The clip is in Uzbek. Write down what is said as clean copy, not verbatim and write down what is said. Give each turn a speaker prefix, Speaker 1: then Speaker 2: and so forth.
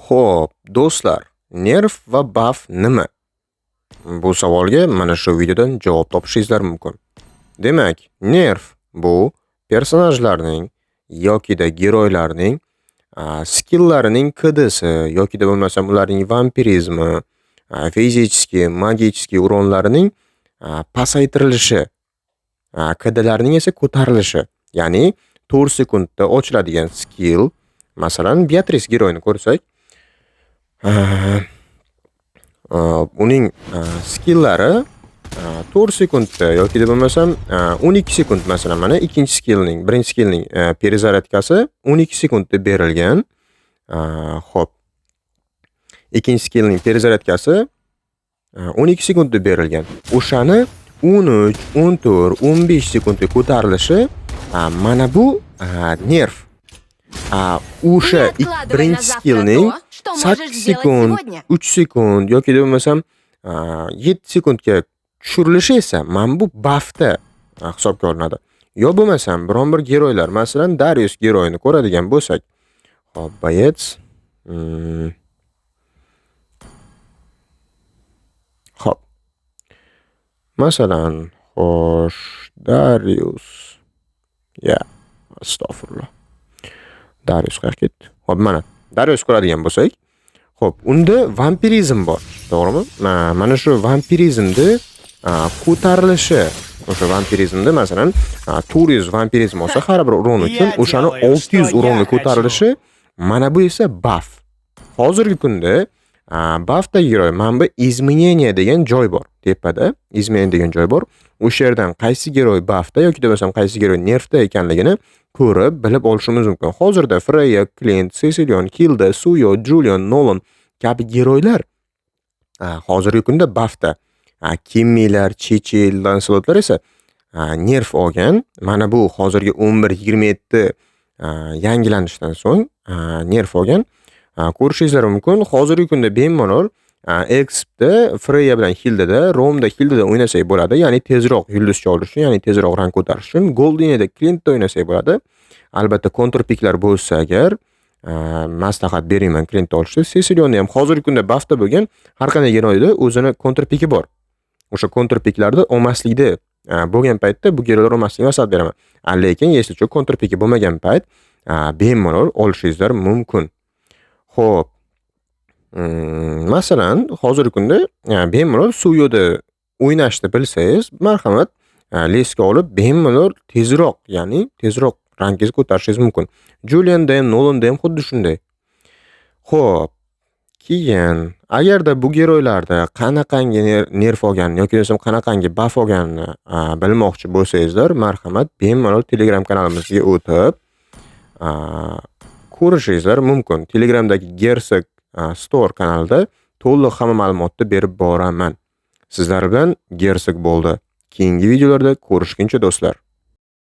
Speaker 1: Xo'p, do'stlar, nerf va buff nima? Bu savolga mana shu videodan javob topishingizlar mumkin. Demak, nerf bu personajlarning yokida geroylarning skillarining KDsi yokida bo'lmasam ularning vampirizmi, физический, магический уронlarining pasaytirilishi, KDlarning esa ko'tarilishi. Ya'ni 4 sekundda ochiladigan skill, masalan, Beatrice geroyini ko'rsak, uning skillari 4 sekundda yoki bo'lmasam 12 sekund, masalan, mana ikkinchi skillning, birinchi skillning перезарядкasi 12 sekundda berilgan. Xo'p. Ikkinchi skillning перезарядкasi 12 sekundda berilgan. O'shani 13, 14, 15 sekundga ko'tarilishi, mana bu nerf. O'sha birinchi skillning 8 sekund, 3 sekund yoki bo'lmasam 7 sekundga tushirilishi esa mana bu buffda hisobga olinadi. Yo bo'lmasam biron bir geroylar, masalan, Darius geroyini ko'radigan bo'lsak. Xo'p, боец. Xo'p. Masalan, xo'sh, Darius. Ya, astag'firulloh. Darius qayerga ketdi? Xo'p, mana Darius ko'radigan bo'lsak, xo'p, unda vampirizm bor, to'g'rimi? Mana shu vampirizmni ko'tarilishi, o'sha vampirizmda, masalan, 400 vampirizm olsa har bir урон uchun o'shani 600 уронga ko'tarilishi, mana bu esa buff. Hozirgi kunda buffdagi geroy, mana bu изменение degan joy bor. Tepada изменение degan joy bor. O'sha yerdan qaysi geroy buffda yoki bo'lmasam qaysi geroy nerfda ekanligini ko'rib, bilib olishimiz mumkin. Hozirda Freya, Clint, Cecilion, Hilda, Suyo, Julian, Nolan kabi geroylar hozirgi kunda buffda. Kimmilar, Chichi, Lancelotlar esa nerf olgan. Mana bu hozirgi 11.27 yangilanishdan so'ng nerf olgan. Ko'rishingizlar mumkin. Hozirgi kunda bemalol Expda Freya bilan Hildada, Romda Hildada o'ynasak bo'ladi. Ya'ni tezroq yulduzcha olish uchun, ya'ni tezroq rang ko'tarish uchun Goldineda Clintda o'ynasak bo'ladi. Albatta, counter picklar bo'lsa agar, maslahat bermayman Clintni olishni. Cecilionni ham hozirgi kunda buffda bo'lgan har qanday geroyda o'zini counter picki bor. O'sha counter picklarni olmaslikda bo'lgan paytda bu geroylar olmaslikni maslahat beraman. Lekin если что, counter picki bo'lmagan payt bemalol olishingizlar mumkin. Xo'p. Masalan, hozirgi kunda bemalol Suyoda o'ynashni bilsangiz, marhamat, леска olib bemalol tezroq, ya'ni tezroq rangingizni ko'tarishingiz mumkin. Julianda ham, Nolanda ham xuddi shunday. Xo'p, keyin agarda bu geroylarda qanaqangi nerf olganini yoki bo'lmasam qanaqangi buff olganini bilmoqchi bo'lsangizlar, marhamat, bemalol Telegram kanalimizga o'tib, ko'rishingizlar mumkin. Telegramdagi Gersog Store kanalida to'liq hamma ma'lumotni berib boraman. Sizlar bilan Gersog bo'ldi. Keyingi videolarda ko'rishguncha, do'stlar.